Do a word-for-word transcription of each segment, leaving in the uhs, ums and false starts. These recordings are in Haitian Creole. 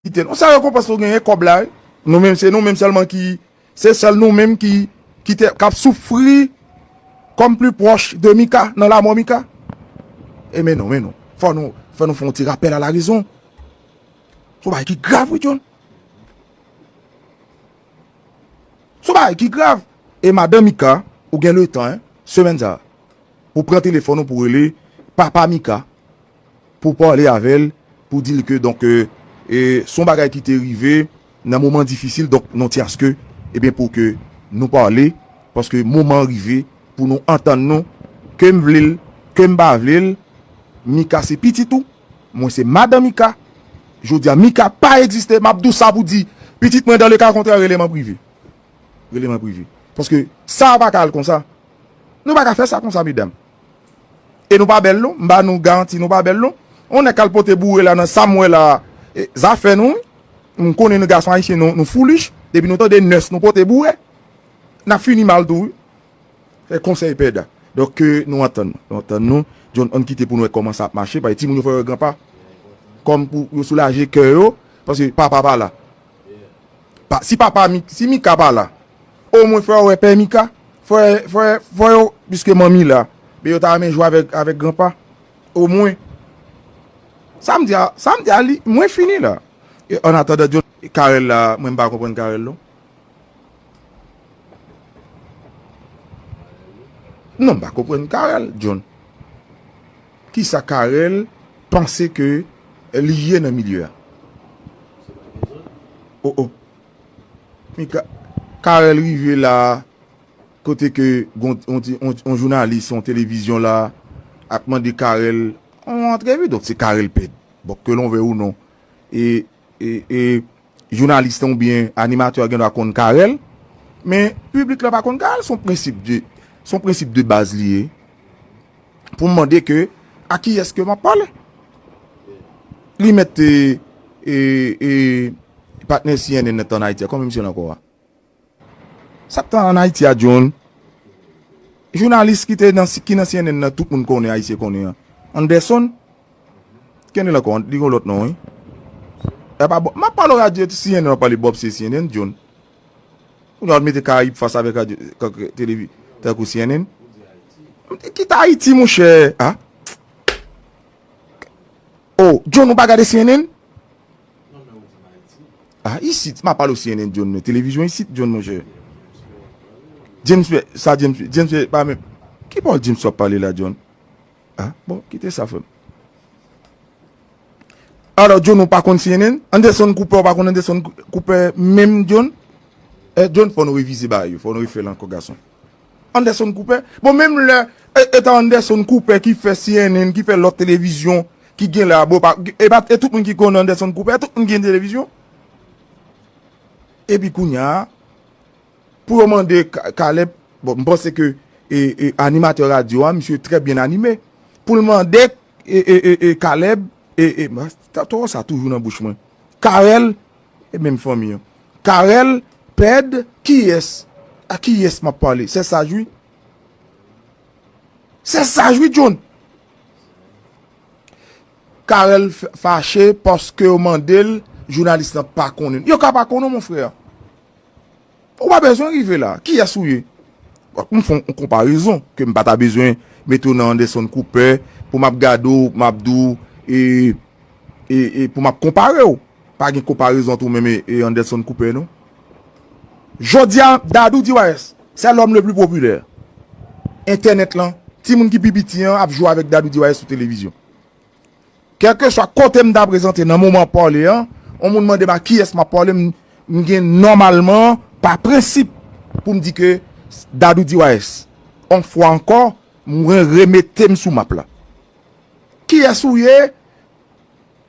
Kite nou. Sa rekonpans nou genyen kòb la, wi. Nou menm, se nou menm sèlman ki, se sèl nou menm ki, ki te, k ap soufri kòm pli pwòch de Mika, nan lamò Mika. E men non, men non. Fò nou, fò nou fè yon ti rapèl a la rezon. Se yon bagay ki grav, wi, John. Se yon bagay ki grav. E madanm Mika, ou gen letan, en, semèn sa a, pou pran telefòn ou pou rele papa Mika, pou pale avè l, pou di l ke, donk, e, e, se yon bagay ki te rive nan moman difisil, donk, nou tyaske, ebyen, pou ke nou pale, paske moman an rive pou nou antann nou, ke m vle l, ke m pa vle l, Mika se pitit ou, mwen se madanm Mika, jodi a Mika pa egziste, m ap di w sa pou di, pitit mwen, dans le cas contraire, rele m an prive. Rele m an prive. Paske sa pa ka al konsa. Nou pa ka fè sa konsa, medam. E nou pa bèl non, m ba nou garanti nou pa bèl non. On nèg k al pote boure la nan sa m wè la, e, zafè nou, wi. M konnen nou gason ayisyen, nou, nou foolish. Depi nou tande nurse, nou pote boure. N ap fini mal tou, wi. Se konsèy pèda. Donk, ke nou antann nou. Nou antann nou. John, ann kite pou nou wè kòman sa ap mache. Paske timoun yo fò yo wè granpa. Kòm pou yo soulaje kè yo. Paske papa pa la. Pa, si papa, Mi- si Mika pa la, omwen fò yo wè pè Mika. Fò, fò, fò yo, piske manmi la, men yo ta renmen jwe avèk, avèk granpa. Omwen. Sa m di a, sa m di a li, mwen fini la. E an atandan, John, Carel la, mwen m pa konprann Carel non. Non, m pa konprann Carel, John. Kisa Carel panse ke li ye nan milye a? Oh, oh. Men Ka- Carel rive la, kote ke gon- on, ti- on, on jounalis, on televizyon la, ap mande Carel on antrevi, donk se Carel pèd. Bon, que l'on veuille ou non. E, e, e jounalis lan oubyen animatè a gen dwa konn Carel, men piblik la pa konn Carel, se yon prensip de, se yon prensip de baz li ye. Pou m mande ke, a kiyès ke m ap pale? Li mèt, e, e, e, patnè C N N nan t ann Ayiti a, kòman misye rele ankò a? Sa k t ann Ayiti a, John? Jounalis ki te nan, ki nan C N N nan, tout moun konnen, Ayisyen konnen an. Anderson? Ki rele ankò, li gon lòt non, wi. E pa Bob, m ap pale w radyo C N N, w ap pale Bob se C N N, John. Kounye a w mete Karayib fas avèk radyo, k- televi-, tankou C N N. Kit Ayiti, monchè. Ah. Oh, John, ou pa gade C N N? Ah, isit, m ap pale w C N N, John, men televizyon isit, John, monchè. James, Webb, sa James, James, Webb, pa menm. Ki pawòl James w ap pale la, John? Ah, bon, kite sa, frè m. Alò, John, ou pa konn C N N? Anderson Cooper, ou pa konn Anderson Cou- Cooper menm, John? Eh, John, fò nou revize bagay yo, fò nou refè l ankò, gason. Anderson Cooper? Bon, menm lè, e, e ta Anderson Cooper ki fè C N N, ki fè lòt televizyon, ki gen la, bon, pa, e pa, e tout moun ki konn Anderson Cooper, tout moun gen televizyon. Epi kounye a, pou yo mande Ka- Caleb, bon, m panse ke, e, e, animatè radyo a, misye trè byen anime. Pou l mande, e, e, e, e, Caleb, e, e, ta- to sa toujou nan bouch mwen. Carel, e menm fanmi an. Carel, Pèd, kiyès? A kiyès m ap pale? Sè Saj wi. Sè Saj wi, John. Carel f- fache paske yo mande l, jounalis lan pa konnen. Yo ka pa konnen w, mon frè. Ou pa bezwen rive la. Kiyès ou ye? Bon, m fè yon konparezon ke m pa ta bezwen mete w nan Anderson Cooper pou m ap gade w, m ap di w, e, e, e pou m ap konpare w. Pa gen konparezon ant ou menm e, e Anderson Cooper, non. Jodi a, Dadou D Y S, c'est l'homme le plus populaire. Entènèt lan, timoun ki pi piti an ap jwe avèk Dadou D Y S sou televizyon. Kèlkeswa kote m ta prezante nan moman pale an, yon moun mande m a kiyès m ap pale, m, m gen nòmalman, pa prensip, pou m di ke Dadou D Y S. Yon fwa ankò, mwen remete m sou map la. Kiyès ou ye?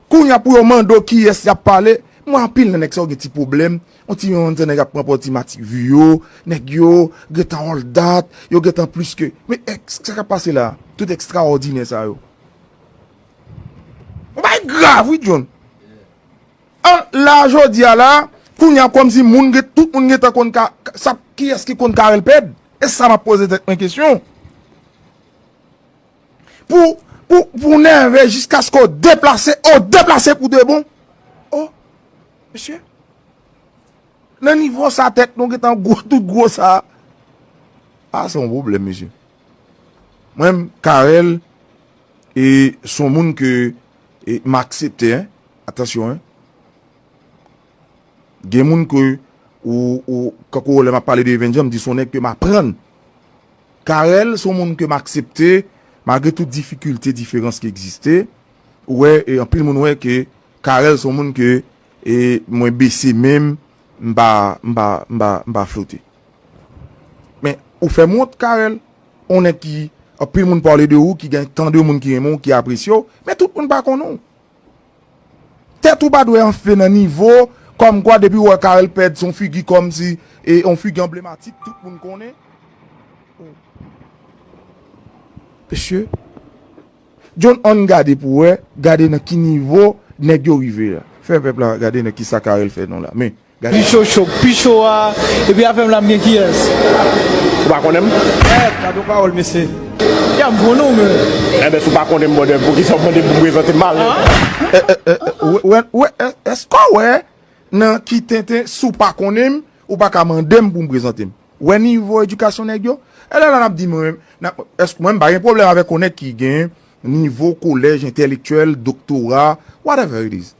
Kounye a pou yo mande w kiyès y ap pale, m wè anpil nan nèg sa yo gen ti pwoblèm. On ti yon nèg ap pran pòti matik vi yo, nèg yo gentan all that, yo gentan plis ke. Men èk, sa k ap pase la? Tout ekstraòdinè sa yo. Yon bagay grav wi, John. An, la, jodi a la, kounye a kòmsi moun gen, tout moun gentan konn ka, ka- sa, kiyès ki konn Carel Pèd? E sa m ap poze tèt mwen kesyon. Pou, pou, pou nève jiskaske w deplase, w deplase pou de bon. Oh. Mesye, nan nivo sa tèt nou gentan gwo, tout gwo sa. A, se yon pwoblèm, mesye. Mwen, Carel, e, se yon moun ke, e, m aksepte, en. Atansyon, en. Gen moun ke, ou, ou, kankou lè m ap pale de Evenjan, m di se yon nèg ke m aprann. Carel se yon moun ke m aksepte, malgre tout difikilte, diferans ki egziste. Ou wè, e anpil moun wè ke Carel se yon moun ke, e mwen bese men m, m pa, m pa, m pa, m pa flote. Men, ou fè m wont, Carel. Yon nèg ki, anpil moun pale de ou, ki gen tan de moun ki renmen w, ki apresye w, men tout moun pa konnen w. Tèt ou pa dwe anfle nan nivo, kòmkwa depi w wè Carel pèd, se yon figi kòmsi, e yon figi anblematik, tout moun konnen. Mesye, John, ann gade pou wè, gade nan ki nivo nèg yo rive la. Fè pèp la gade nan kisa Carel fè nou la. Men, gade. Pi cho cho, pi cho a, epi afè m la m gen kiyès? Ou pa konnen m? Eh, gade yon pawòl, mesye. Ya, m konnen w, men. Enben, si w pa konnen m, brother, poukisa w mande m pou m prezante m mal? Ah? Eh, eh, eh, eh, wè, wè, wè, eh, èske w wè nan ki tenten, si w pa konnen m, ou pa ka mande m pou m prezante m? Wè nivo edikasyon nèg yo? E lè la n ap di mwen menm, n ap, èske mwen m pa gen pwoblèm avèk yon nèg ki gen nivo kolèj, entèlektyèl, doktora, whatever it is.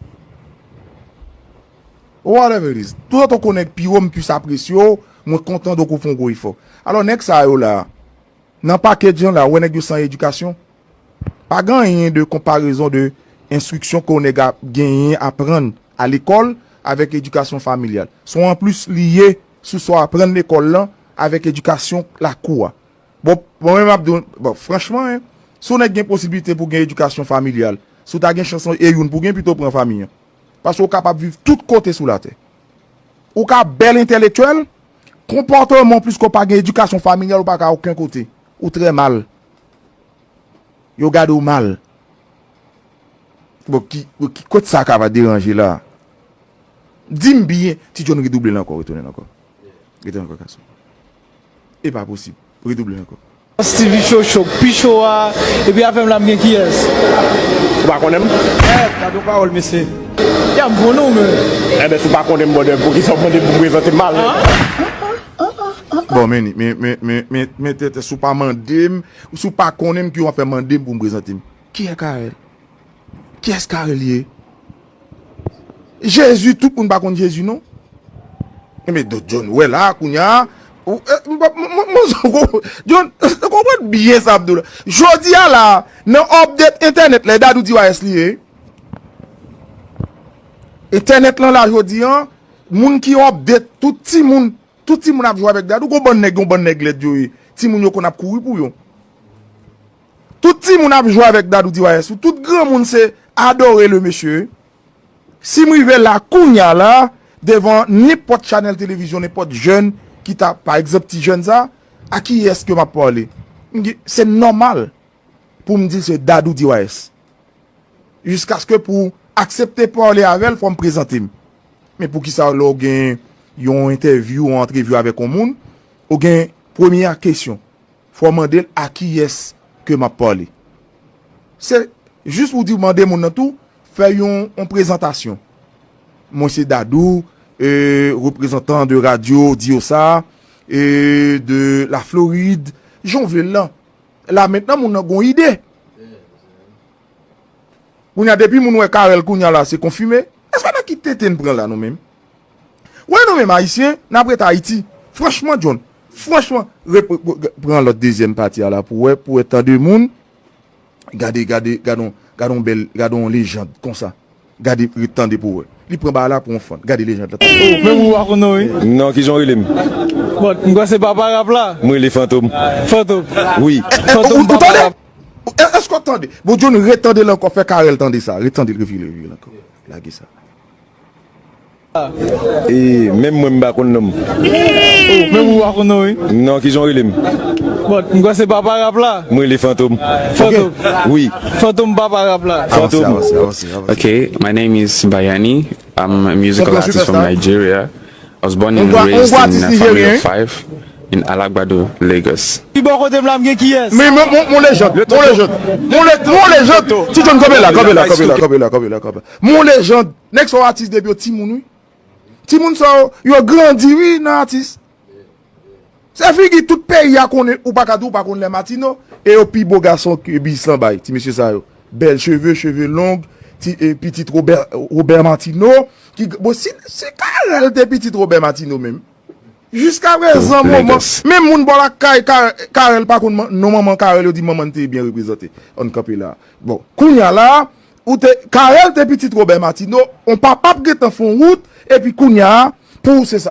Whatever it is. Toutotan w nèg pi wo, m plis apresye w, mwen kontan, donk ou fè yon gwo efò. Alò, nèg sa yo la, nan package lan la, ou wè nèg yo san edikasyon? Pa gen anyen de konparezon de enstriksyon ke yon nèg ap genyen aprann a lekòl avèk edikasyon familyal. Se yon anplis li ye sou sa w aprann lekòl lan avèk edikasyon lakou a. Bon, bon, mwen menm ap di w, bon, franchman, en, si yon nèg gen posiblite pou gen edikasyon familyal, si w ta gen chans e youn pou gen, pito pran fanmi an. Paske w kapab viv tout kote sou latè. Ou ka bèl entèlektyèl, konpòteman w plis ke w pa gen edikasyon familyal, ou pa ka okenn kote. Ou trè mal. Yo gade w mal. Bon, ki, bon, ki, kot sa ka va deranje la? Di m byen, Ti John, redouble l ankò, retounen l ankò. Retounen ankò, gason. E pa posib. Redouble l ankò. Stevie Cho Cho, pi cho a, epi afè m la m gen kiyès? Ou pa konnen m? Eh, gade yon pawòl, mesye. Ya, m konnen w, men. Enben, si w pa konnen m, brother, poukisa w mande m pou m prezante m mal? Ah? Bon, men, men, men, men, men, men, tèt, si w pa mande m, si w pa konnen m, ki w ap fè mande m pou m prezante m? Kiyès Carel? Kiyès Carel ye? Jezi, tout moun pa konn Jezi, non? Enben, Don John, wè la, kounye a, ou, eh, m pa, m, m, m, John, konprann byen sa m ap di w la. Jodi a la, nan update entènèt la, e Dadou D Y S li ye. Entènèt lan la, jodi a, moun ki update, tout timoun, tout timoun ap jwe avèk Dadou, gon bann nèg, gon bann nèg lèd yo ye. Timoun yo konn ap kouri pou yo. Tout timoun ap jwe avèk Dadou D Y S, tout granmoun se adore le mesye. Si m rive la kounya la, devan nenpòt chanèl televizyon, nenpòt jèn ki ta, pa egzanp, ti jèn sa, a kiyès ke m ap pale? M di, se nòmal pou m di l se Dadou D Y S. Jiskaske pou aksepte pale avè l, fò m prezante m. Men poukisa lè w gen yon entèvyou, yon antrevyou avèk yon moun, ou gen premye kesyon, fò w mande l a kiyès ke m ap pale. Se jis ou di, mande moun nan tou, fè yon, yon prezantasyon. Mwen se Dadou, e, reprezantan de radyo Diosa, e, de la Florid, jan w vle l lan. La mentnan, moun nan gon ide. Kounye a, depi moun wè Carel kounye a la, se konfime. Èske nan ki tenten n pran la, nou menm? Wè, nou menm Ayisyen, n ap ret Ayiti. Franchman, John, franchman, re-, re-, re-, pran lòt dezyèm pati a la pou wè, pou wè tan de moun. Gade, gade, gade yon, gade yon bèl, gade yon lejand konsa. Gade, ret tande pou wè. Li pran bagay la pou yon fan. Gade lejand la. Oh, men ou pa konn non, wi. Non, kijan w rele m? Bon, m kwè se papa rap la. M rele Fantom. Fantom. Wi. Fantom, ou, ou papa tande? Rap. È-, èske w tande? Bon, John, retande l ankò, fè Carel tande sa. Retande l, revire, revire l ankò. Lage sa. E, menm mwen, m pa konn non m. Oh, menm ou pa konn non, wi. Non, kijan w rele m? Bon, m kwè se papa rap la. M rele Fantom. Fantom. Wi. Fantom papa rap la. Avanse, Fantom. Avanse, avanse, avanse. Okay, my name is Bayani. I'm a musical artist from Nigeria. I was born and raised in a family of five in Alagbado, Lagos. Pi bò kote m la, m gen kiyès? Men, mon, mon, mon lejand, mon lejand, mon le-, mon lejand. Ti John, kanpe la, kanpe la, kanpe la, kanpe la, kanpe la, kanpe la. Mon lejand. Nèg sa yo atis depi yo timoun, wi. Timoun sa yo, yo grandi wi nan atis. Se figi tout peyi a konnen, ou pa ka di ou pa konn lè Matino. E yo pi bo gason ke bis lan bay, ti mesye sa yo. Bèl cheve, cheve long, ti, e, pitit Robert, Robert Matino. Ki, bon, si, si Carel te pitit Robert Matino menm. Jiska prezan, moman, menm moun bò lakay Carel pa konn non manman Carel, yo di manman te byen reprezante. Ann kanpe la. Bon, kounya la, ou te, Carel te pitit Robert Matino, on papa p gentan fon wout, epi kounya, pou ou se sa.